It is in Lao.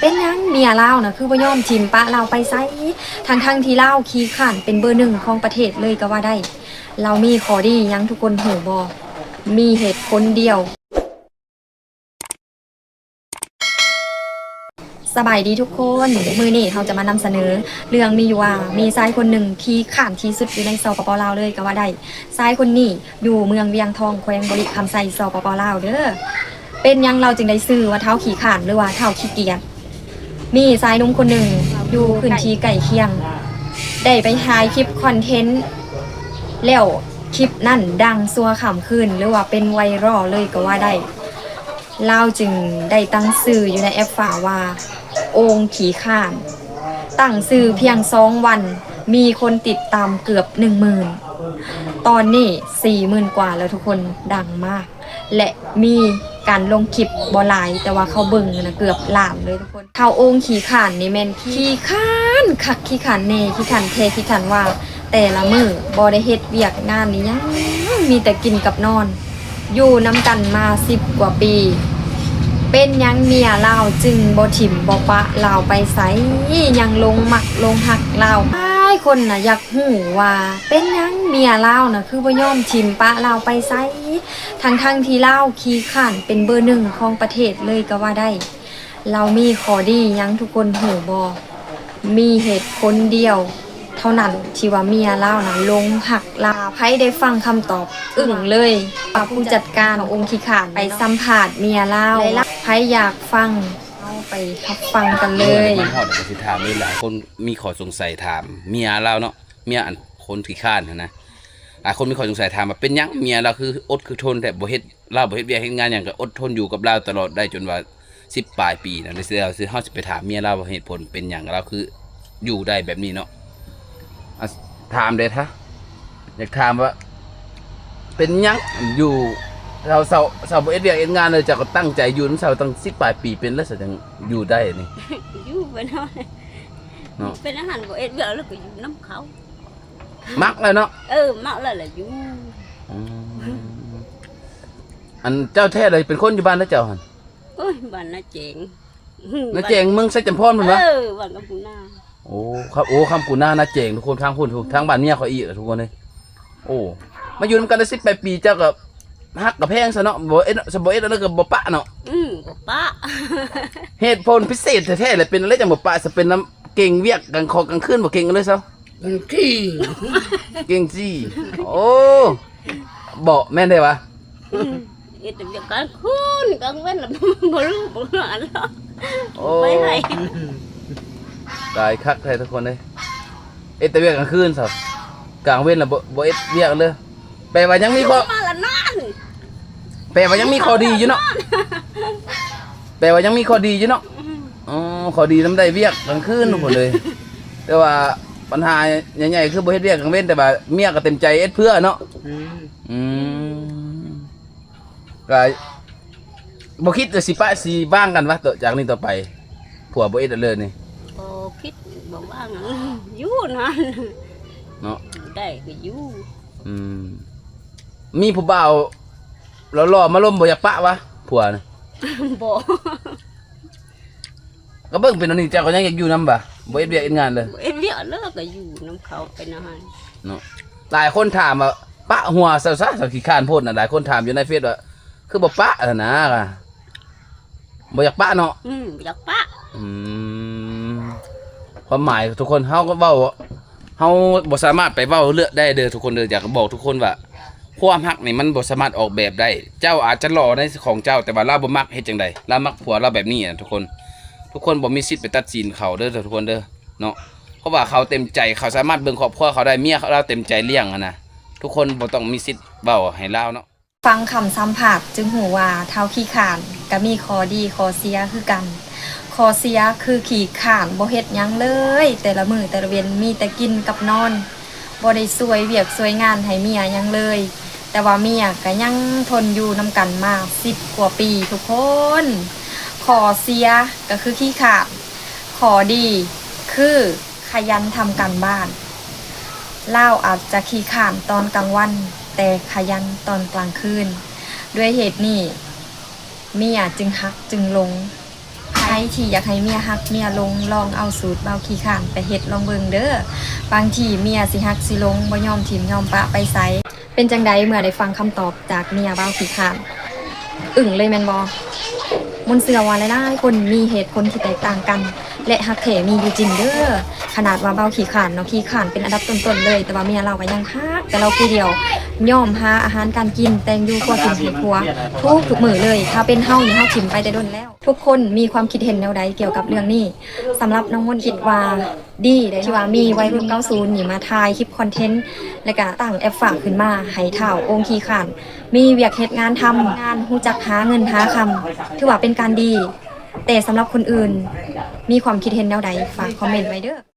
ເປັນຫຍັງເມຍລາວນະ ຄືບໍ່ຍອມຖິ້ມປະລາວໄປໃສ ທັງໆທີ່ລາວຂີ້ຄ້ານເປັນເບີໜຶ່ງຂອງປະເທດເລີຍກໍວ່າໄດ້. ລາວມີຂໍ້ດີຫຍັງ ທຸກຄົນຮູ້ບໍ່? ມີເຫດຜົນດຽວ. ສະບາຍດີທຸກຄົນ, ມື້ນີ້ເຮົາຈະມານຳສະເໜີເລື່ອງມີຢູ່ວ່າ ມີຊາຍຄົນໜຶ່ງຂີ້ຄ້ານທີ່ສຸດຢູ່ໃນ ສປປ ລາວ ເລີຍກໍວ່າໄດ້. ຊາຍຄົນນີ້ຢູ່ເມືອງວຽງທອງ ແຂວງບໍລິຄຳໄຊ ສປປ ລາວ ເດີ. ເປັນຫຍັງລາວຈຶ່ງໄດ້ຊື່ວ່າທ້າວຂີ້ຄ້ານ ຫຼືວ່າທ້າວຂີ້ກຽດ? ມີຊາຍໜຸ່ມຄົນໜຶ່ງຢູ່ພື້ນທີ່ໃກ້ຄຽງ ໄດ້ໄປຖ່າຍຄລິບຄອນເທັນ ແລ້ວຄລິບນັ້ນດັງຊົ່ວຂ້າມຄືນ ຫຼືວ່າເປັນໄວຣັລເລີຍກໍວ່າໄດ້. ລາວຈຶ່ງໄດ້ຕັ້ງຊື່ຢູ່ໃນແອັບຟ້າວ່າ ໂອ່ງຂີ້ຄ້ານ. ຕັ້ງຊື່ພຽງສອງວັນ ມີຄົນຕິດຕາມເກືອບໜຶ່ງໝື່ນ ຕອນນີ້ສີ່ໝື່ນກວ່າແລ້ວທຸກຄົນ, ດັງມາກ ແລະ ມີການລົງຄລິບບໍ່ຫຼາຍ ແຕ່ວ່າເຂົາເບິ່ງນະເກືອບລ້ານເລີຍທຸກຄົນ. ທ້າວໂອ່ງຂີ້ຄ້ານນີ້ແມ່ນຂີ້ຄ້ານຄັກ ຂີ້ຄ້ານແນ່ ຂີ້ຄ້ານແທ້ ຂີ້ຄ້ານວ່າ ແຕ່ລະມື້ບໍ່ໄດ້ເຮັດວຽກງານອີ່ຫຍັງ ມີແຕ່ກິນກັບນອນ ຢູ່ນຳກັນມາສິບກວ່າປີ. ເປັນຫຍັງເມຍລາວຈຶ່ງບໍ່ຖິ້ມບໍ່ປະລາວໄປໃສ ຍັງຫຼົງມັກຫຼົງຮັກລາວ? ຫຼາຍຄົນນະຢາກຮູ້ວ່າ ເປັນຫຍັງເມຍລາວນະ ຄືບໍ່ຍອມຖິ້ມປະລາວໄປໃສ ທັງໆທີ່ລາວຂີ້ຄ້ານເປັນເບີໜຶ່ງຂອງປະເທດເລີຍກໍວ່າໄດ້. ລາວມີຂໍ້ດີຫຍັງ ທຸກຄົນຮູ້ບໍ່? ມີເຫດຜົນດຽວເທົ່ານັ້ນທີ່ວ່າເມຍລາວນະຫຼົງຮັກລາວ. ໃຜໄດ້ຟັງຄຳຕອບອຶ້ງເລີຍ ວ່າຜູ້ຈັດການໂອ່ງຂີ້ຄ້ານໄປສຳພາດເມຍລາວ. ໃຜຢາກຟັງ ເຮົາໄປຮັບຟັງກັນເລີຍ. ມາຮອດກໍຊິຖາມເລີຍ. ຫຼາຍຄົນມີຂໍ້ສົງໄສຖາມເມຍລາວເນາະ, ເມຍອັນຄົນຂີ້ຄ້ານຫັ້ນນະ. ຫຼາຍຄົນມີຂໍ້ສົງໄສຖາມວ່າ ເປັນຫຍັງເມຍລາວຄືອົດຄືທົນແທ້ ບໍ່ເຮັດ ລາວບໍ່ເຮັດວຽກເຮັດງານຫຍັງ ກໍອົດທົນຢູ່ກັບລາວຕະຫຼອດໄດ້ຈົນວ່າສິບປາຍປີນະ. ແລ້ວເຮົາຊິໄປຖາມເມຍລາວວ່າເຫດຜົນເປັນຫຍັງລາວຄືຢູ່ໄດ້ແບບນີ້ເນາະ. ອ່ະ ຖາມເດ້ທະ ຢາກຖາມວ່າ ເປັນຫຍັງຢູ່ ເຊົາ ເຊົາ ເຊົາບໍ່ເຮັດວຽກເຮັດງານເລີຍ ເຈົ້າກໍຕັ້ງໃຈຢູ່ນຳເຊົາຕັ້ງສິບປາຍປີ ເປັນແລ້ວຊະຈັ່ງຢູ່ໄດ້ນີ້? ຢູ່ໄປເນາະ ເນາະ ເປັນອາຫານບໍ່ເຮັດວຽກແລ້ວກໍຢູ່ນຳເຂົາ. ມັກແລ້ວເນາະ? ເອີ ມັກແລ້ວລະຢູ່. ອືມ ອັນເຈົ້າແທ້ລະເປັນຄົນຢູ່ບ້ານໃດເຈົ້າຫັ້ນ? ໂອ້ຍ ບ້ານນາແຈງ. ນາແຈງ ເມືອງໄຊຈຳພອນພຸ້ນຫວາ? ເອີ ບ້ານຄຳກູນາ. ໂອ້ ຄຳ ໂອ້ ຄຳກູນາ ນາແຈງ ທຸກຄົນ ທາງພຸ້ນ ທາງບ້ານເມຍຂ້ອຍອີກ ທຸກຄົນເອີຍ. ໂອ້ ມາຢູ່ນຳກັນໄດ້ສິບປາຍປີ ເຈົ້າກໍຮັກກໍແພງຊະເນາະ ບໍ່ເອັດ ບໍ່ເອັດແລ້ວກໍບໍ່ປະເນາະ. ອືມ ບໍ່ປະ. ເຫດຜົນພິເສດແທ້ໆ ແລະ ເປັນຈັ່ງໃດຈັ່ງບໍ່ປະ ຊິເປັນນຳ ເກັ່ງວຽກກາງ ຂອງກາງຄືນບໍ່ເກັ່ງເລີຍຊະ? ມັນຂີ້ ເກັ່ງຈີ່. ໂອ້ ບໍ່ແມ່ນແທ້ຫວາ? ອືມ ເຮັດແຕ່ວຽກກາງຄືນ ກາງເວັນລະບໍ່ຮູ້ບໍ່ນອນລະ. ໂອ້ ໄປໃຫ້ ຕາຍຄັກແທ້ທຸກຄົນເອີຍ. ເຮັດແຕ່ວຽກກາງຄືນຊະ ກາງເວັນລະບໍ່ ບໍ່ເຮັດວຽກເລີຍ. ແປວ່າຍັງມີຂໍ້ ມາລະນອນ. ແປວ່າຍັງມີຂໍ້ດີຢູ່ເນາະ. ແປວ່າຍັງມີຂໍ້ດີຢູ່ເນາະ. ອືມ ອໍ ຂໍ້ດີນຳໄດ້ວຽກກາງຄືນພຸ້ນເລີຍ. ແຕ່ວ່າບັນຫາໃຫຍ່ໆ ຄືບໍ່ເຮັດວຽກກາງເວັນ ແຕ່ວ່າເມຍກໍເຕັມໃຈເຮັດເພື່ອເນາະ. ອືມ ອືມ ກໍບໍ່ຄິດຈະຊິປະຊິຫວ່າງກັນຫວາ ຕໍ່ ຈາກນີ້ຕໍ່ໄປ ຜົວບໍ່ເຮັດແລ້ວນີ້? ບໍ່ຄິດ ບໍ່ຫວ່າງ ຢູ່ນັ້ນເນາະ ໄດ້ກໍຢູ່. ອືມ ມີຜູ້ບ່າວຫຼໍ່ໆມາລົມ ບໍ່ຢາກປະຫວາ ຜົວນະ? ບໍ່. ກໍເບິ່ງເປັນອັນນີ້ ເຈົ້າກໍຍັງຢາກຢູ່ນຳຫວາ? ບໍ່ເຮັດວຽກເຮັດງານເລີຍ? ບໍ່ເຮັດວຽກເລີຍ ກໍຢູ່ນຳເຂົາໄປນຳຫັ້ນເນາະ. ຫຼາຍຄົນຖາມວ່າ ປະຜົວຊະ ຊະ ຂີ້ຄ້ານໂພດນະ. ຫຼາຍຄົນຖາມຢູ່ໃນເຟສວ່າ ຄືບໍ່ປະຫັ້ນນະ? ບໍ່ຢາກປະເນາະ. ອືມ ບໍ່ຢາກປະ. ອືມ ຄວາມໝາຍທຸກຄົນ ເຮົາກໍເວົ້າ ເຮົາບໍ່ສາມາດໄປເວົ້າເລືອກໄດ້ເດີທຸກຄົນເດີ. ຢາກບອກທຸກຄົນວ່າ ຄວາມຮັກນີ້ມັນບໍ່ສາມາດອອກແບບໄດ້. ເຈົ້າອາດຈະຫຼໍ່ໃນຂອງເຈົ້າ ແຕ່ວ່າລາວບໍ່ມັກ ເຮັດຈັ່ງໃດ? ລາວມັກຜົວລາວແບບນີ້ນະທຸກຄົນ. ທຸກຄົນບໍ່ມີສິດໄປຕັດສິນເຂົາເດີທຸກຄົນເດີເນາະ. ເພາະວ່າເຂົາເຕັມໃຈ ເຂົາສາມາດເບິ່ງຄອບຄົວເຂົາໄດ້ ເມຍເຂົາ ລາວເຕັມໃຈລ້ຽງຫັ້ນນະ. ທຸກຄົນບໍ່ຕ້ອງມີສິດເວົ້າໃຫ້ລາວເນາະ. ຟັງຄຳສຳພາດຈຶ່ງຮູ້ວ່າທ້າວຂີ້ຄ້ານກໍມີຂໍ້ດີຂໍ້ເສຍຄືກັນ. ຂໍ້ເສຍຄືຂີ້ຄ້ານ ບໍ່ເຮັດຫຍັງເລີຍ, ແຕ່ລະມື້ແຕ່ລະເວັນມີແຕ່ກິນກັບນອນ, ບໍ່ໄດ້ຊ່ວຍວຽກຊ່ວຍງານໃຫ້ເມຍຫຍັງເລີຍ. ແຕ່ວ່າເມຍກໍຍັງທົນຢູ່ນຳກັນມາສິບກວ່າປີທຸກຄົນ. ຂໍ້ເສຍກໍຄືຂີ້ຄ້ານ, ຂໍ້ດີຄື ຂະຫຍັນທຳການບ້ານ. ລາວອາດຈະຂີ້ຄ້ານຕອນກາງວັນ, ແຕ່ຂະຫຍັນຕອນກາງຄືນ. ດ້ວຍເຫດນີ້ ເມຍຈຶ່ງຮັກຈຶ່ງຫຼົງ. ທີ່ຢາກໃຫ້ເມຍຮັກເມຍຫຼົງ ລອງເອົາສູດບ່າວຂີ້ຄ້ານໄປເຮັດລອງເບິ່ງເດີ້. ບາງທີເມຍຊິຮັກຊິຫຼົງ ບໍ່ຍອມຖິ້ມຍອມປະໄປໃສ. ເປັນຈັ່ງໃດເມື່ອໄດ້ຟັງຄຳຕອບຈາກເມຍບ່າວຂີ້ຄ້ານ? ອຶ້ງເລີຍແມ່ນບໍ່? ມົນເຊື່ອວ່າຫຼາຍໆຄົນມີເຫດຜົນທີ່ແຕກຕ່າງກັນ ແລະ ຮັກແທ້ມີຢູ່ຈິງເດີ້. ຂະໜາດວ່າບ່າວຂີ້ຄ້ານເນາະ ຂີ້ຄ້ານເປັນອັນດັບຕົ້ນໆເລີຍ ແຕ່ວ່າເມຍລາວກໍຍັງຮັກແຕ່ລາວຜູ້ດຽວ, ຍອມຫາອາຫານການກິນ, ແຕ່ງຢູ່ຄົວກິນໃຫ້ຜົວທຸກໆມື້ເລີຍ. ຖ້າເປັນເຮົານີ້ ເຮົາຖິ້ມໄປແຕ່ດົນແລ້ວ. ທຸກຄົນມີຄວາມຄິດເຫັນແນວໃດກ່ຽວກັບເລື່ອງນີ້? ສຳລັບນ້ອງມົນຄິດວ່າດີເດ້ ທີ່ວ່າມີໄວລຸ້ນເກົ້າສູນນີ້ມາຖ່າຍຄລິບຄອນເທັນ ແລະກະຕັ້ງແອັບຝາກຂຶ້ນມາໃຫ້ທ້າວໂອງຂີ້ຄ້ານ ມີວຽກເຮັດງານທຳ ງານ ຮູ້ຈັກຫາເງິນຫາຄຳ ຖືວ່າເປັນການດີ. ແຕ່ສຳລັບຄົນອື່ນມີຄວາມຄິດເຫັນແນວໃດ? ຝາກຄອມເມັນໄວ້ເດີ້.